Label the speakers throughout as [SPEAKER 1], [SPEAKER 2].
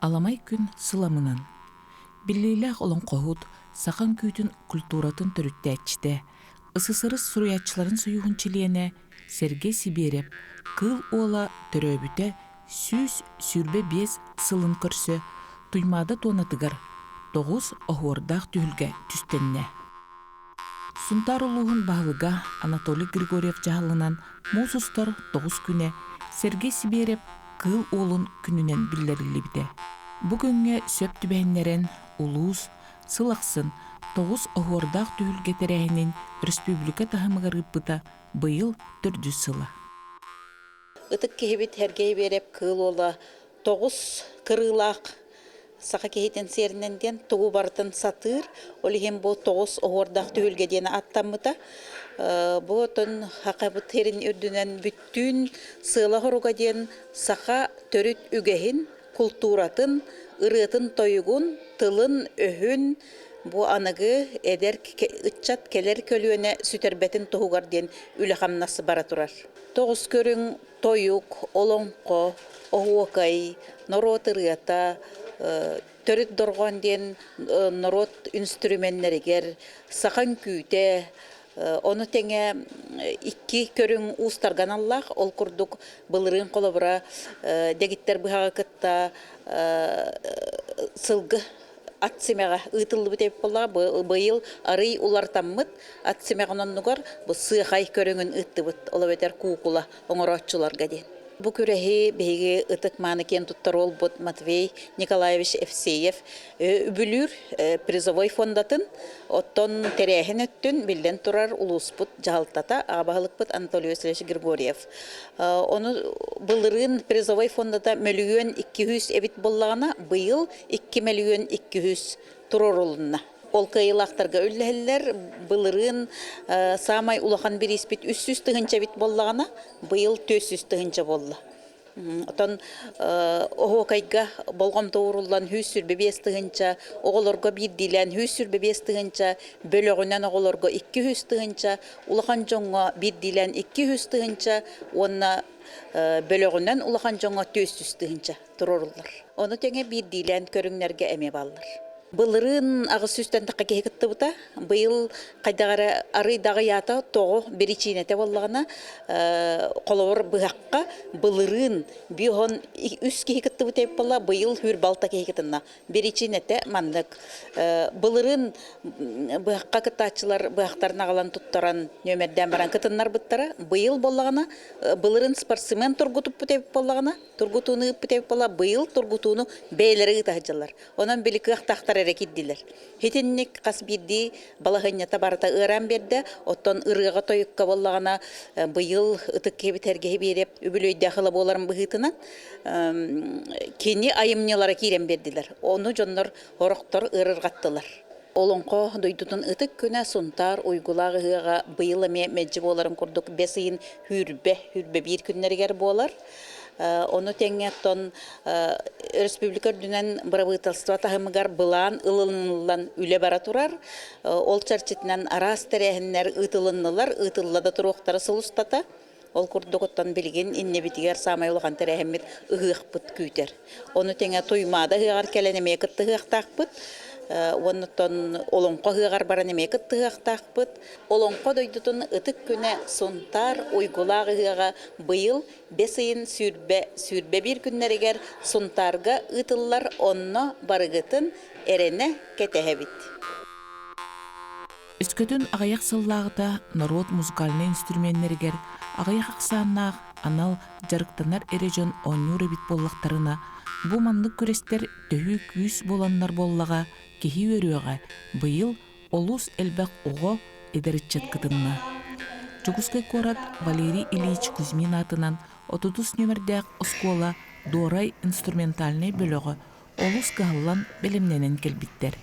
[SPEAKER 1] Аламай күн сыламынан. Биллиилээх олоҥхоһут, саха үҥкүүтүн культуратын төрүттээччитэ, СССР суруйааччыларын сойууһун чилиэнэ Сергей Сибиэрэп Кыыл Уола төрөөбүтэ 125 сылын көрсө Туймаада туонатыгар тоҕус оһуордаах түһүлгэ түстэннэ. Сунтаар улууһун баһылыга Анатолий Григорьев дьаһалынан муус устар тоҕус күнэ Сергей Сибиэрэп Кыыл Уолун күнүнэн биллэриллибитэ. Бу күҥҥэ сөп түбэһиннэрэн улуус сыл ахсын тоҕус оһуордаах түһүлгэ тэрээһинин республика таһымыгар ыыппыта быйыл төрдүс сыла.
[SPEAKER 2] Ытык киһибит Сергей Биэрэп Кыыл Уола тоҕус кырыылаах саха киһитин сиэринэн диэн тугу барытын сатыыр. Ол иһин бу тоҕус оһуордаах түһүлгэ диэн ааттаммыта. Бу отон хахабыт сирин үрдүнэн бүттүүн сыала-соруга диэн саха төрүт үгэһин, култууратын, ырыатын-тойугун, тылын-өһүн бу аныгы эдэр ыччат кэлэр көлүөнэ сүтэрбэтин туһугар диэн үлэ-хамнас бара турар. Тоҕус көрүҥ тойук, олоҥхо, оһуокай, норуот ырыата, төрүт дорҕоон диэн норуот үнстүрүмэннэригэр саха үҥкүүтэ, ону тэҥэ икки көрүҥ уустарга аналлаах. Ол курдук былырыын холобура дэгиттэр быһаҕы кытта сылгы ат симэҕэ ыытыллыбыт эбит буоллаҕа быйыл арый улартаммыт ат симэҕин оннугар бу сыахай көрүҥүн ыыттыбыт ол эбэтэр куукула оҥорооччуларга диэн. Бу күрэһи биһиги ытык-мааны киэн туттар уолбут Матвей Николаевич Евсеев үбүлүүр призовой фондатын, оттон тэрээһин өттүн биллэн турар улууспут дьаһалтата аҕа баһылыкпыт Анатолий Васильевич Григорьев. Ону былырыын призовой фондата мөлүйүөн 200 эбит буоллаҕына, быйыл 2 мөлүйүөн 200 туруорулунна. Ол кыайыылаахтарга үллэһэллэр. Былырыын саамай улахан бирииспит 300 тыһыынча эбит буоллаҕына, быйыл 400 тыһыынча буолла. Оттон оһуокайга болҕомто ууруллан 125 тыһыынча, оҕолорго биирдиилээн 125 тыһыынча, бөлөҕүнэн оҕолорго 200 тыһыынча, улахан дьоҥҥо биирдиилээн 200 тыһыынча уонна бөлөҕүнэн улахан дьоҥҥо 400 тыһыынча туруоруллар. Ону тэҥэ биирдиилээн көрүҥнэргэ эмиэ бааллар. Былырыын аҕыс сүүстэн тахха киһи кыттыбыта. Быйыл хайдах эрэ арый даҕыйаата тоҕо биричиинэтэ буоллаҕына, холобур быһахха былырыын биоһон үс киһи кыттыбыт эбит буолла, быйыл хүр балта киһи кытынна. Биричиинэтэ маннык. Былырыын быһахха кыттааччылар быһахтарын аҕалан туттаран нүөмэрдээн баран кытыннарбыттара. Быйыл буоллаҕына, былырыын спортсмен тургутуппут эбит буоллаҕына, тургутууну ыыппыт эбит буолла, быйыл тургутууну бэйэлэрэ ыыта сылдьаллар. Онон били кыахтаахтар эрэ киирдилэр. Итинник хас биирдии балаһыанньата барыта ыараан биэрдэ. Оттон ырыаҕа-тойукка буоллаҕына быйыл ытык киһибит Эргэһи Биэрэп үбүлүөйдээх ыла буоларын быһыытынан кини айымньылара киирэн биэрдилэр. Ону дьоннор орохтор ыарырҕаттылар. Олоҥхо дойдутун ытык күнэ Сунтаар уйгулаах ыһыаҕа быйыл эмиэ мэлдьи буоларын курдук бэс ыйын сүүрбэ, сүүрбэ биир күннэригэр буолар. Ону тэҥэ оттон республика үрдүнэн бырабыыталыстыба таһымыгар былаан ылыныллан үлэ бара турар. Ол чэрчитинэн араас тэрээһиннэр ыытылыннылар, ыытылла да туруохтара сыл устата. Ол курдук оттон билигин иннибитигэр саамай улахан тэрээһиммит ыһыахпыт күүтэр. Ону тэҥэ Туймаада ыһыаҕар кэлэн эмиэ кыттыһыахтаахпыт. Уонна Олоҥхо ыһыаҕар баран эмиэ кыттыһыахтаахпыт. Олоҥхо дойдутун ытык күнэ Сунтаар уйгулаах ыһыаҕа быйыл бэс ыйын сүүрбэ сүүрбэ биир күннэригэр Сунтаарга ыытыллар, онно барыгытын эрэнэ кэтэһэбит.
[SPEAKER 1] Өскөтүн аҕыйах сыллааҕыта норуот музыкальнай инструменнэригэр аҕыйах ахсааннаах анал дьарыктанар эрэ дьон оонньуур эбит буоллахтарына, бу маннык күрэстэр төһүү күүс буоланнар буоллаҕа киһи үөрүөҕэ, быйыл олус элбэх оҕо, эдэр ыччат кытынна. Дьокуускай куорат Валерий Ильич Кузьмин аатынан отутус нүөмэрдээх оскуола Дуорай инструментальнай бөлөҕө олус кыһаллан бэлэмнэнэн кэлбиттэр.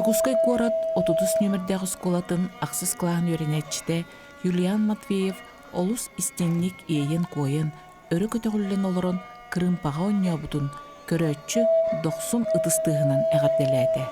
[SPEAKER 1] Дьокуускай куорат 30 нүөмэрдээх оскуолатын ахсыс кылааһын үөрэнээччитэ Юлиан Матвеев олус истиҥник иэйэн-куойан, өрө көтөҕүллэн олорон кырыымпаҕа оонньообутун көрөөччү дохсун ытыс тыаһынан эҕэрдэлээтэ.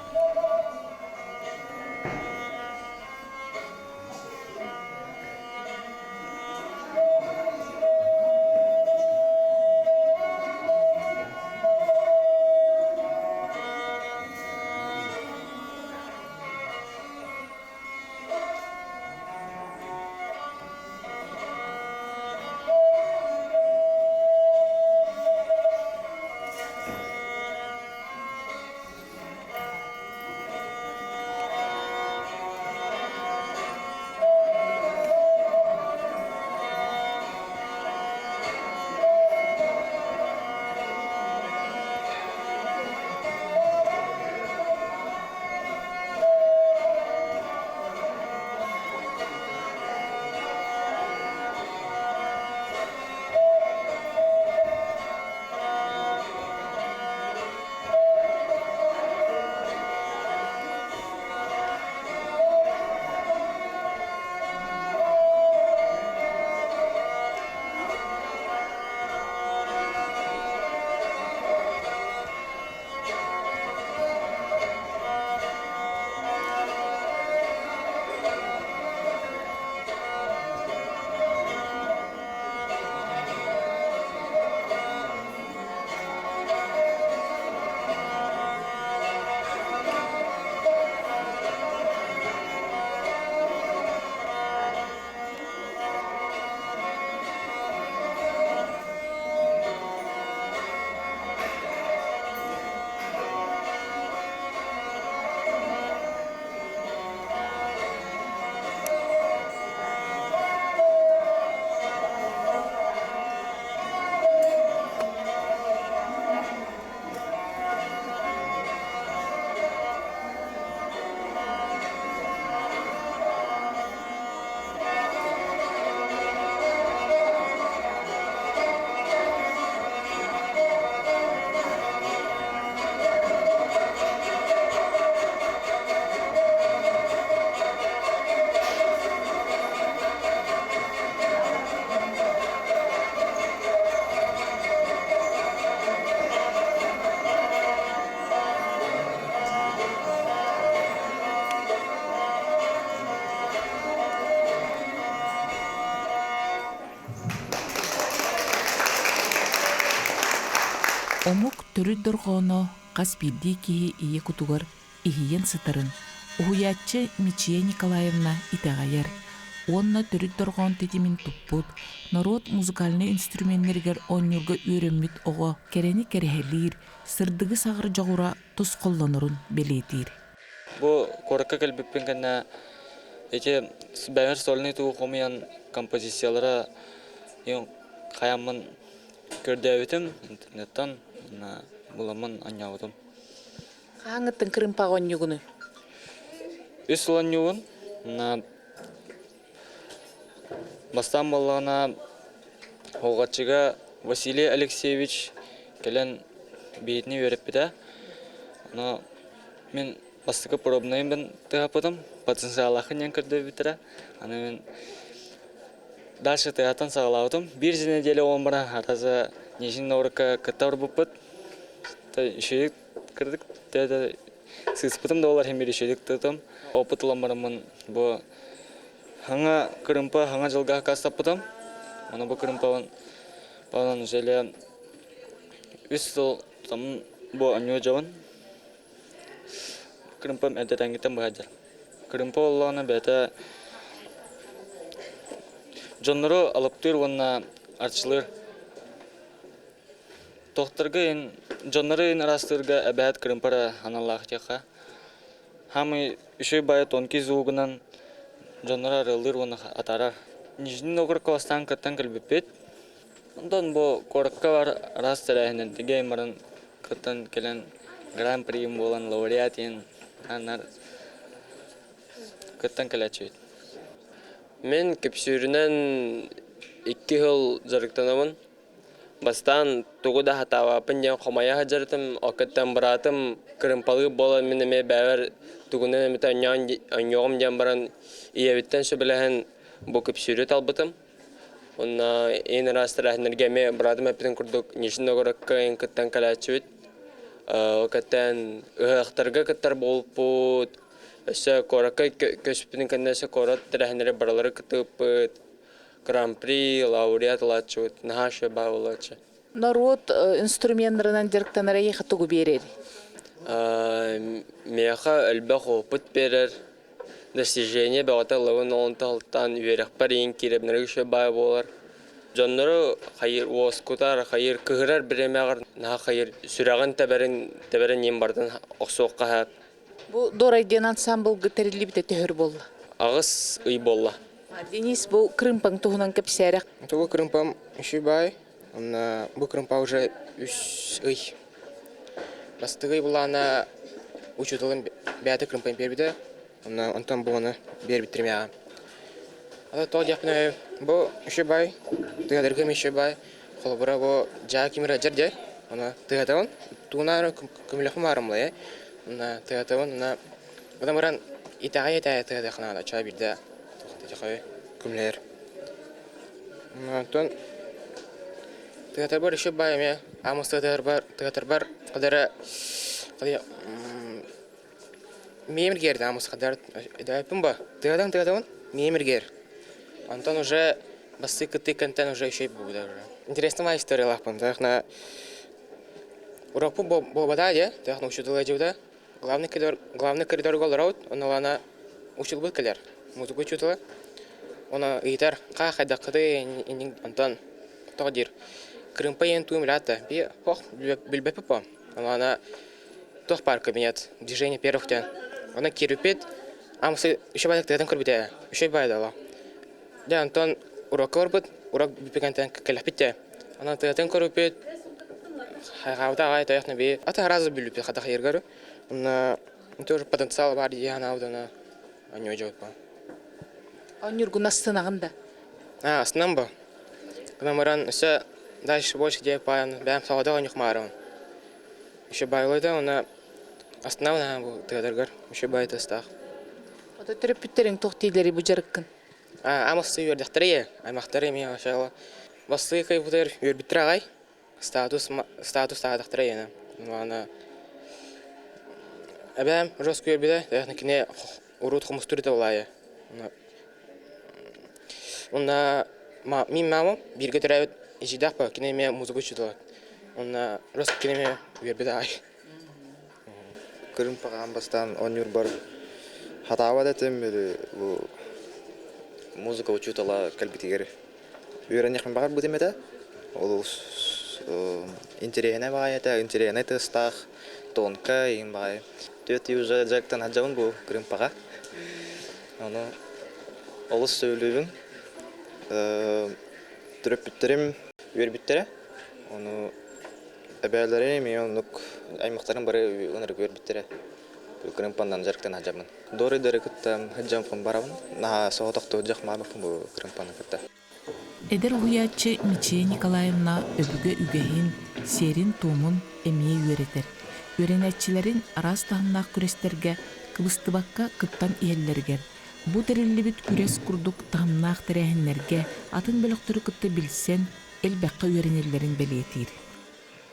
[SPEAKER 1] Омук төрүт дорҕооно хас биирдии киһи ийэ кутугар иһийэн сытарын уһуйааччы Мичийэ Николаевна итэҕэйэр уонна төрүт дорҕоон тэтимин туппут, норуот музыкальнай инструменнэригэр оонньуурга үөрэммит оҕо кэрэни кэрэһэлиир, сырдыгы саҕар дьоҕура тусхоллонорун бэлиэтиир.
[SPEAKER 3] Бу куоракка кэлбиппин кэннэ ити бэйэбэр сольнай тугу хомуйан композициялара хайаммын көрдөөбүтүм интернеттэн буламмын анньаабытым.
[SPEAKER 1] Хаһааҥҥыттан кырыымпаҕа оонньуугунуй?
[SPEAKER 3] Үс сыл оонньуубун. Бастаан буоллаҕына Оҕаччыга Василий Алексеевич кэлэн биһитини үөрэппитэ. Ону мин бастакы пробнайбын тыһаппытым, потенциалааххын диэн көрдөбүттэрэ. Аны мин дальше тыһаттан саҕалаабытым. Биир неделя буолан баран хатаса Нижний Новгородка кытта барбыппыт. Үчүгэй кырдык сыыспытым да буолар иһин биир үчүгэйдик тутум. Опыт ылан бараммын бу Хаҥа кырымпа хаҥа дьылга аккаастаппытым. Аны бу кырымпабын панан желе үс сыл там бу анньуо дьабын. Кырымпам эрдэтээҥҥиттэн быһайдар. Кырымпа буоллаҕына бэйэтэ дьоннору алыптыыр уонна арчылыыр. Тохторго ин дьоннору ин араастыырга эбээт кырымпа эрэ аналлаах диэххэ. Хаамый үчүгэй баайы тонкий звугунан дьоннору арыаллыыр уонна атаарар. Нижний Новгородка бастаан кыттан кэлбиппит. Онтон бу куоракка бар араас тэрээһиннэргэ баран кыттан кэлэн гран-при буолан лауреат диэн анар кыттан кэлээччибит.
[SPEAKER 4] Мин күпсүүрүнэн 2 сыл дьарыктанабын. Бастаан тугу да сатаабаппын диэн хомойо сылдьарытым, оккуттан быраатым кырыымпалыы буолан мин эмиэ бэйэбэр тугунан эмит оонньуоҕум диэн баран ийэбиттэн сөбүлэһэн бу күпсүүрү талбытым. Уонна иин араас тэрээһиннэргэ эмиэ быраатым эппитин курдук Нижний Новгородка иин кыттан кэлээччибит. Ол кэттэн ыһыахтарга кыттар буолбуппут. Өссө куоракка көспүтүн кэннэ өссө куорат тэрээһиннэри барылары кыттыбыппыт. Гран-при, лауреат ылааччыбыт, наһаа үчүгэй баа буолааччы.
[SPEAKER 1] Норуот инструменнарынан дьарыктанар эйиэхэ тугу биэрэр?
[SPEAKER 4] Миэхэ элбэх опыт биэрэр, достижение бөҕөтө ылабын, ол онтон үөрэхпэр иин киирэбинэргэ үчүгэй баай буолар. Дьоннору хайыр уоскутар, хайыр кыһырар бириэмэҕэр наһаа хайыр сүрэҕин тэбэрин тэбэрин иин бардын охсуохха сөп.
[SPEAKER 1] Бу Дорай диэн ансаамбылга тэриллибитэ төһөр буолла?
[SPEAKER 4] 8 ый буолла.
[SPEAKER 1] Денис, бу кырыымпаҥ туһунан кэпсээрэх.
[SPEAKER 5] Бу кырыымпам үчүгэй баай. Онно бу кырыымпа уже үс ый. Бастакы ый булаана учууталым бэйэтэ кырыымпаны биэрбитэ. Онно онтон бу ону биэрбиттэрим яҕа. Ата тоҕо диэхпинэ бу үчүгэй баай, тыадаргым үчүгэй баай. Холобура бу дьаа кимир дьэр дьэ. Ону тыатабын туунаары көмөлөхүм аарымлайа. Онно тыатабын онно Одан баран итэҕэй-итэҕэй тыатахына чаа биирдэ көмөлөһөр. Онтон тыатарбар еще баай эмиэ аамыс тыатарбар тыатарбар кадара миэмиргэр аамыс хадар идэйпин ба тыадан тыатабын миэмиргэр онтон уже бастыы кыттыы кэнтэн уже еще бууда уже интересная историялаахпын тахна урокпут буолбатаа дьэ тахна учуутал дьыбыта Главный коридор, главный коридорга олоробут, онно учууталбыт кэлэр, музыка учуутала. Оны ыйытар, ха хайдаххытый онтон тоҕо диир, кырыымпа иэн туум илаата, би хох билбэппит по. Онно туох баар кабинет, движение первых диэн. Онно киирбиппит, амсы үчүгэй баайдык тыатын көрбүтэ, үчүгэй баайдала. Дьэ онтон урокка барбыт, урок бүппүкэнтэн кэлэппит дьэ. Онон тыатын көрбүппүт, хайҕаабыта аҕай тойох нэби ата араас бүлүппүт хата хайыргары. Онно тоже потенциал бар дии санаабытына онньуо дьолпо.
[SPEAKER 1] Онньургун астынаҕын да?
[SPEAKER 5] А, астынан бо. Гынан баран өссө дальше больше диэп баайан бэйэм саҕада онньухмаарым. Еще байлайда онно астынабын бу тыадаргар еще бай тастаах.
[SPEAKER 1] Ото төрөппүттэриҥ туох дииллэрий бу дьарыккын?
[SPEAKER 5] Амасы үөрдэхтэрэ ийэ, аймахтара эмиэ машалла. Бастыы кыайбытыгар үөрбүттэрэ аҕай. Статус статус таһаатахтара ийэнэ. Уонна эбээм жестко үөрбүтэ, кини урут хомустуур этэ буолаайы. Уонна мин мамам бииргэ төрөөбүт эдьиийдээх кини эмиэ музыка учуутала. Онно Роскинеме үөрбүт аҕай.
[SPEAKER 6] Кырыымпаҕаан бастаан оонньуурбар хатаабат этим или бу музыка учуутала кэлбитигэр үөрэниэхпин баҕарбытым этэ. Олус интэриэһинэй баҕайы этэ, интэриэһинэй тыастаах, тонкай игин баҕайы. Түөрт уже дьарыктан сылдьабын бу кырыымпаҕа. Ону олус сөбүлүүбүн. Төрөппүттэрим үөрбүттэрэ. Ону эбээлэрим эмиэ оннук аймахтарым бары ынырык үөрбүттэрэ. Кырыымпанан дьарыктана сылдьабын. Доридары кытта сылдьаммын барабын. Наһаа соҕотохтуу дьахмаабаппын бу кырыымпаны кытта.
[SPEAKER 1] Эдэр уһуйааччы Мичийэ Николаевна өбүгэ үгэһин, сиэрин-туомун эмиэ үөрэтэр. Үөрэнээччилэрин араас таһымнаах күрэстэргэ кыбыстыбакка кыттан иһэллэригэр, бу тэриллибит күрэс курдук таһымнаах тэрээһиннэргэ атын бөлөхтөрү кытта билсэн, элбэххэ үөрэнэллэрин бэлиэтиир.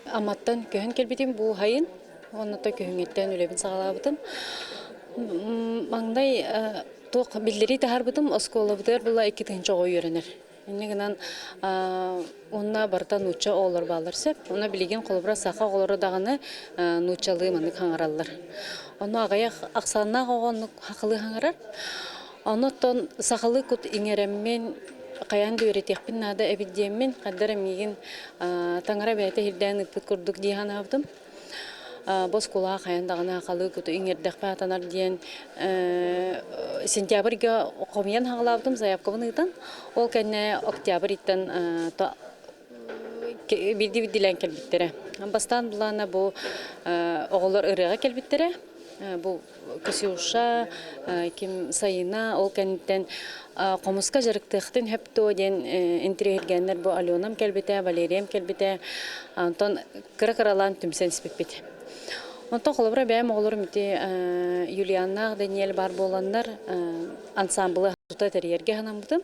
[SPEAKER 7] Амматтан көһөн кэлбитим бу сайын уонна күһүҥҥүттэн үлэбин саҕалаабытым. Маҥнай туох биллэрии таһаарбытым оскуолабытыгар була 2 тыһыынча оҕо үөрэнэр. Инньэ гынан уонна барыта нуучча оҕолор бааллар сөп. Онно билигин холобура саха оҕолоро даҕаны нууччалыы маннык хаҥараллар. Онно аҕыйах ахсааннаах оҕо оннук сахалыы хаҥарар. Оннуттан сахалыы кут иҥэрэммин, хайаан да үөрэтиэхпин наада эбит диэммин, хайдах эрэ миигин таҥара бэйэтэ иһирдээн ыыппыт курдук дии санаабытым. Бу оскуолаҕа хайаан даҕаны сахалыы куту иҥэрдэхпэ атанар диэн сентябрьга хомуйан хаҕалаабытым, заявкабын ыытан. Ол кэннэ октябрь ыйтан биирдии биирдиилээн кэлбиттэрэ. Бастаан былаана бу оҕолор ырыаҕа кэлбиттэрэ. Бу Ксюша, ким Сайына ол кэнниттэн хомуска дьарыктыахтын сөп дуо диэн интириэһиргээннэр бу Аленам кэлбитэ, Валериям кэлбитэ. Онтон кыра-кыралаан түмсэн испиппит. Онтон холобура бэйэм оҕолорум ити Юлианнаах Даниэль баар буоланнар ансаамбылы тута тэрийэргэ санаммытым.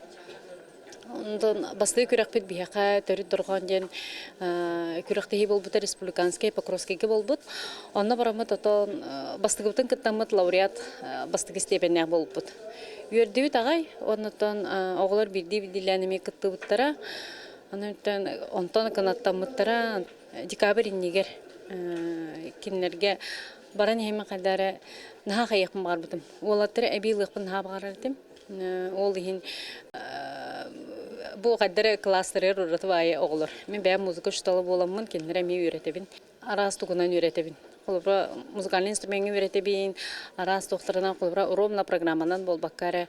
[SPEAKER 7] Онтон бастакы күрэхпит биһиэхэ төрүт дорҕоон диэн күрэхтэһии буолбута республиканскай Покровскайга буолбут. Онно бараммыт отон бастакыбытын кыттаммыт лауреат бастакы степеннээх буолбут. Үөрдүбүт аҕай. Оннуттан оҕолор биирдии-биирдиилээн эмиэ кыттыбыттара. Онтон онтон кынаттаммыттара декабрь иннигэр кинилэргэ баран иһэммин хайдах эрэ наһаа хайыахпын баҕарбытым. Уолаттары эбии ылыахпын наһаа баҕарар этим. Ол иһин бу хайдары класстарыгар ураты баайы оҕолор. Мин бэйэм музыка учуутала буоламмын, кинилэри эмиэ үөрэтэбин. Араас тугунан үөрэтэбин. Холобура, музыкальнай инструмеҥҥа үөрэтэбин, араас туохтарынан, холобура, ровно программанан буолбакка эрэ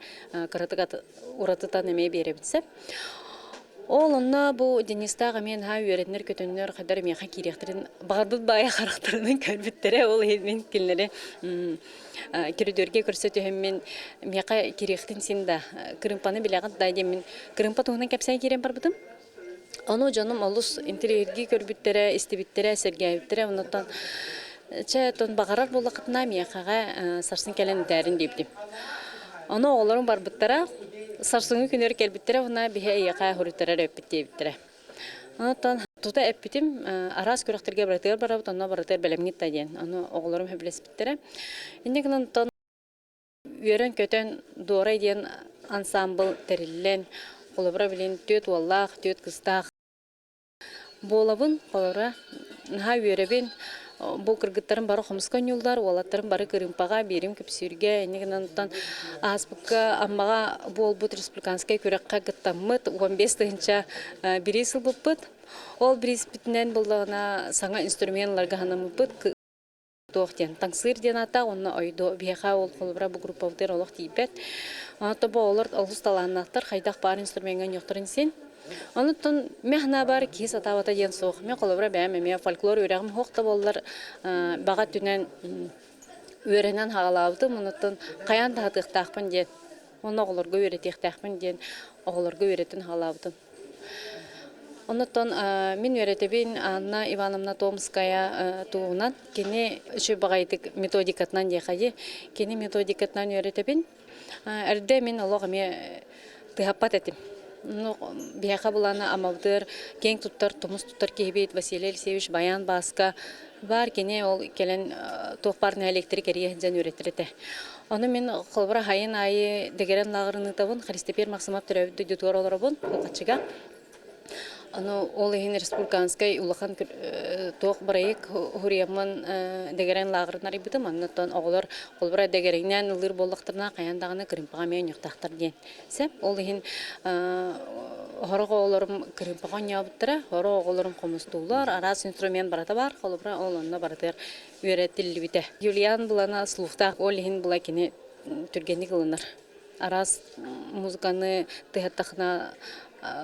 [SPEAKER 7] кыратык уратытан эмиэ биэрэбин сөп. Ол онно бу Денистаах эмиэ наһаа үөрэннэр-көтөннөр, хайдар миэхэ киириэхтэрин баҕарбыт баайа харахтарынан көрбүттэрэ. Ол иһин мин кинилэри Көрүдүөргэ көрсө түһэммин миэхэ кириэхтин син да кырыымпаны билэҕит да диэммин кырыымпа туһунан кэпсээн киирэн барбытым. Ону дьонум олус интэриэһиргии көрбүттэрэ, истибиттэрэ, сэргээбиттэрэ. Оннуттан чэ, тон баҕарар буоллаххытына миэхэҕэ сарсын кэлэн этээрин диэбитим. Ону оҕолорум барбыттара, сарсыҥҥы күнүгэр кэлбиттэрэ уонна биһи эйиэхэ хоруйтарар эппит диэбиттэрэ. Онтон тута эппитим, араас күрэхтэргэ барытыгар барабыт, онно барытыгар бэлэмҥит да диэн. Ону оҕолорум сөбүлэспиттэрэ. Инньэ гынан онтон үөрэн-көтөн Дуорай диэн ансаамбыл тэриллэн, холобура билин түөрт уоллаах, түөрт кыыстаах буолабын. Холобура, наһаа үөрэбин. Бу кыргыттарым бары хомуска оонньууллар, уолаттарым бары кырыымпаҕа, биирим күпсүүргэ. Инньэ гынан оттон ааспыкка Аммаҕа буолбут республиканскай күрэххэ кыттаммыт 15 тыһыынча бириис ылбыппыт. Ол бирииспитинэн буллаҕына саҥа инструмент ыларга санаммыппыт. Туох диэн таҥсыыр диэн ааттаах уонна ойдо биһиэхэ ол холобура бу группабытыгар олох тиийбэт. Онон бу оҕолор олус талааннаахтар, хайдах баар инструмеҥҥа оонньуохтарын син. Онуттан мин санаабар киһи сатаабата диэн суох. Мин холобура бэйэм эмиэ фольклор үөрэҕим суох да буоллар баҕа өттүнэн үөрэнэн хаалаабытым. Онуттан хайаан да сатыахтаахпын диэн, уонна оҕолорго үөрэтиэхтээхпин диэн оҕолорго үөрэтэн хаалаабытым. Онуттан мин үөрэтэбин Анна Ивановна Томская туһунан. Кини үчүгэй баҕайытык методикатынан диэхэ дии. Кини методикатынан үөрэтэбин. Эрдэ мин олох эмиэ тыһаппат этим. Ну, биһиэхэ булана амабытыгар киэҥ туттар, тумус туттар киһибит Василий Алексеевич Баян Бааска баар кини ол кэлэн туох баар нэһилиэктэри кэрийэ сылдьан үөрэтэр этэ. Ону мин холобура хайын аайы дэгэрэн лааҕырын ыытабын, Христопер Максимов төрөөбүт дойдутугар олоробун, Кулхаччыга. Аны ол иһин республиканскай улахан туох бырайыак хуруйаммын дэгэрэн лааҕырын арыйбытым. Оннуттан оҕолор холобура дэгэринэн ыллыыр буоллахтарына хайаан даҕаны кырыымпаҕа эмиэ оонньуохтаахтар диэн сөп. Ол иһин сорох оҕолорум кырыымпаҕа оонньообуттара, сорох оҕолорум хомустууллар, араас инструмент барыта баар. Холобура ол онно барытыгар үөрэтиллибитэ. Юлиан булана слухтаах, ол иһин була кини түргэнник ылынар. Араас музыканы тыһаттахына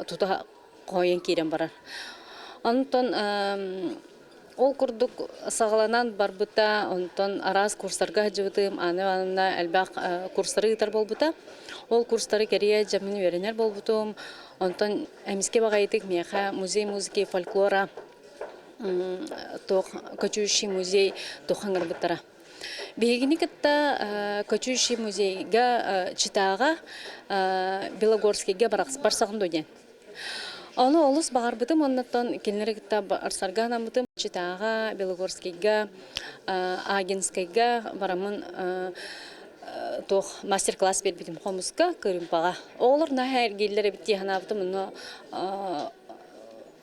[SPEAKER 7] тута хойон киирэн барар. Онтон ол курдук саҕаланан барбыта, онтон араас курстарга сылдьыбытым, аны анна элбэх курстары ыытар буолбута. Ол курстары кэрийэ дьэммин үөрэнэр буолбутум. Онтон эмискэ баҕайытык миэхэ музей музыки фольклора туох кочующий музей туох ыҥырбыттара. Биһигини кытта кочующий музейга Читаҕа Белогорскийга барсаҕын дуо диэн. Ону олус баҕарбытым оннуттан кинилэри кытта барсарга анаммытым. Читаҕа, Белогорскийга, Агинскайга бараммын туох мастер-класс биэрбитим хомуска, кырыымпаҕа. Оҕолор наһаа эргииллэр эбит дии санаабытым, онно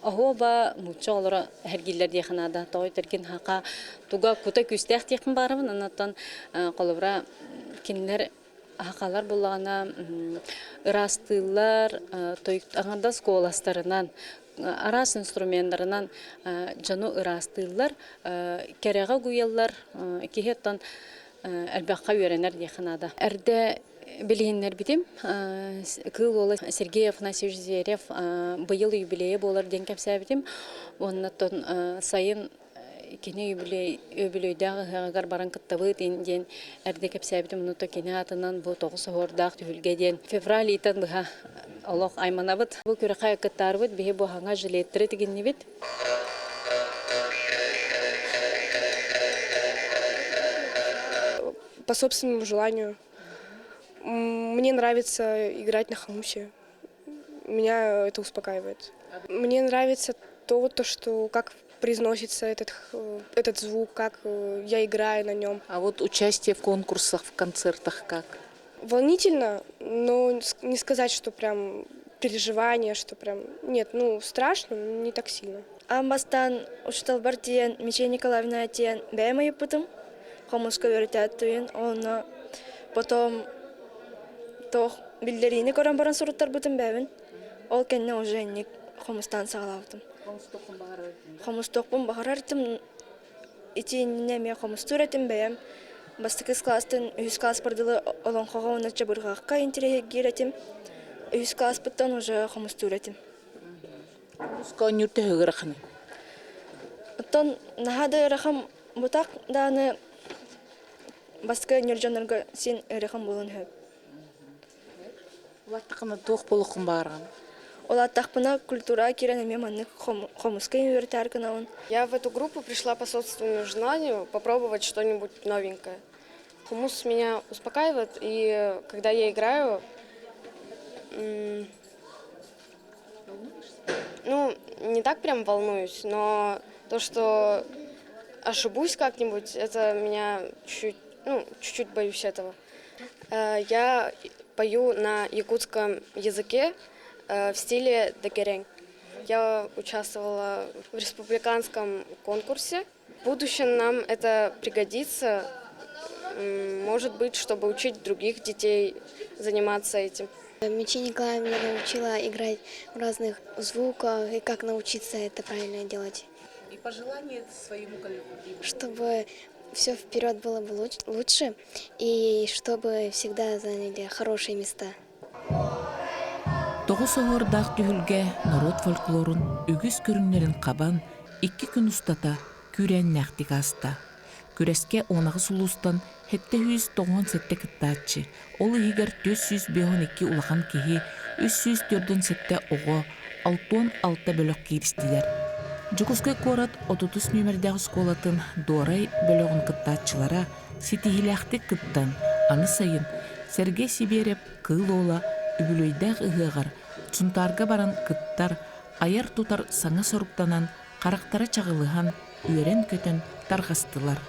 [SPEAKER 7] Оһуоба нуучча оҕолоро эһэргииллэр диэххэ наада. Тоҕо этэргин хака туга кута күүстээх диэхпин баарабын. Оннуттан холобура кинилэр хахалар буллаҕына ыраастыыллар, аҥардас куоластарынан, араас инструменнарынан дьону ыраастыыллар, кэрэҕэ угуйаллар, киһи оттон элбэххэ үөрэнэр диэххэ наада. Эрдэ Билиһиннэрбитим. Кыыл уола Сергей Афанасьевич Зверев быйыл юбилейа буолар диэн кэпсээбитим. Уоннаттан сайын кини юбилей үбүлүөйдээх ыһыаҕыгар баран кыттабыт диэн эрдэ кэпсээбитим. Онута кини аатынан бу тоҕус оһуордаах түһүлгэ диэн февраль ыйтан быһа олох айманабыт. Бу күрэххэ кыттаарбыт биһи бу хаҥа жилеттэри тигиннибит.
[SPEAKER 8] По собственному желанию. Мне нравится играть на хомусе. Меня это успокаивает. Мне нравится то, то что как произносится этот, этот звук, как я играю на нем.
[SPEAKER 1] А вот участие в конкурсах, в концертах как?
[SPEAKER 8] Волнительно, но не сказать, что прям переживание, что прям... Нет, ну, страшно, но не так сильно.
[SPEAKER 9] Аан бастаан учууталбар тиийэн Мичия Николаевна тиийэн бэйэм ыйыппытым, хомуска үөрэтээт уонна потом туох биллэриини көрөн баран суруттарбытым бэйэбин. Ол кэннэ уже инник хомустаан саҕалаабытым. Хомустуохпун баҕарар этим. Ити иннинэ эмиэ хомустуур этим бэйэм. Бастакы кылаастан үһүс кылааспар дылы олоҥхоҕо уонна чабырҕахха интэриэһиргиир этим. Үһүс кылааспыттан уже хомустуур этим.
[SPEAKER 1] Хомуска оонньуур төһө ыараханый?
[SPEAKER 9] Оттон наһаа да ыарахан бутах даҕаны бастакы ньыр дьоннорго син ыарахан буолуон сөп.
[SPEAKER 1] Улааттаххына туох буолуоххун баҕараҕын?
[SPEAKER 9] Улааттахпына культураҕа киирэн эмиэ маннык хомуска үөрэтээр гынабын.
[SPEAKER 8] Я в эту группу пришла по собственному желанию попробовать что-нибудь новенькое. Хомус меня успокаивает, и когда я играю, ну, не так прям волнуюсь, но то, что ошибусь как-нибудь, это меня чуть-чуть, ну, чуть-чуть боюсь этого. Я пою на якутском языке в стиле дагерень. Я участвовала в республиканском конкурсе. В будущем нам это пригодится, может быть, чтобы учить других детей заниматься этим.
[SPEAKER 10] Мичи Николаевна меня научила играть в разных звуках и как научиться это правильно делать.
[SPEAKER 1] И пожелание своему коллективу?
[SPEAKER 10] Чтобы все вперед было бы лучше и чтобы всегда заняли хорошие места.
[SPEAKER 1] Тоҕус оһуордаах түһүлгэ норуот фольклорун үгүс көрүҥнэрин хабан, икки күн устата күүрээннээхтик ааста. Күрэскэ 18 улуустан 797 кыттааччы, ол иһигэр 452 улахан киһи, 347 оҕо, 66 бөлөх кииристилэр. Дьокуускай куорат 33 нүөмэрдээх оскуолатын Дуорай бөлөҕүн кыттааччылара ситиһиилээхтик кыттан, аны сайын Сергей Сибиэрэп Кыыл Уола үбүлүөйдээх ыһыаҕар Сунтаарга баран кыттар, айар-тутар саҥа соруктанан харахтара чаҕылыһан, үөрэн-көтөн тарҕастылар.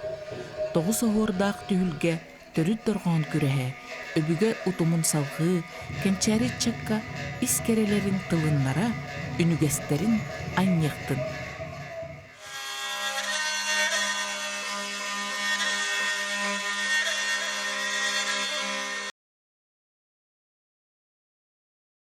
[SPEAKER 1] Тоҕус оһуордаах түһүлгэ. Төрүт дорҕоон күрэһэ өбүгэ утумун салҕыы, кэнчээри ыччакка ис кэрэлэрин тылыннара, үнүгэстэрин анньыахтын.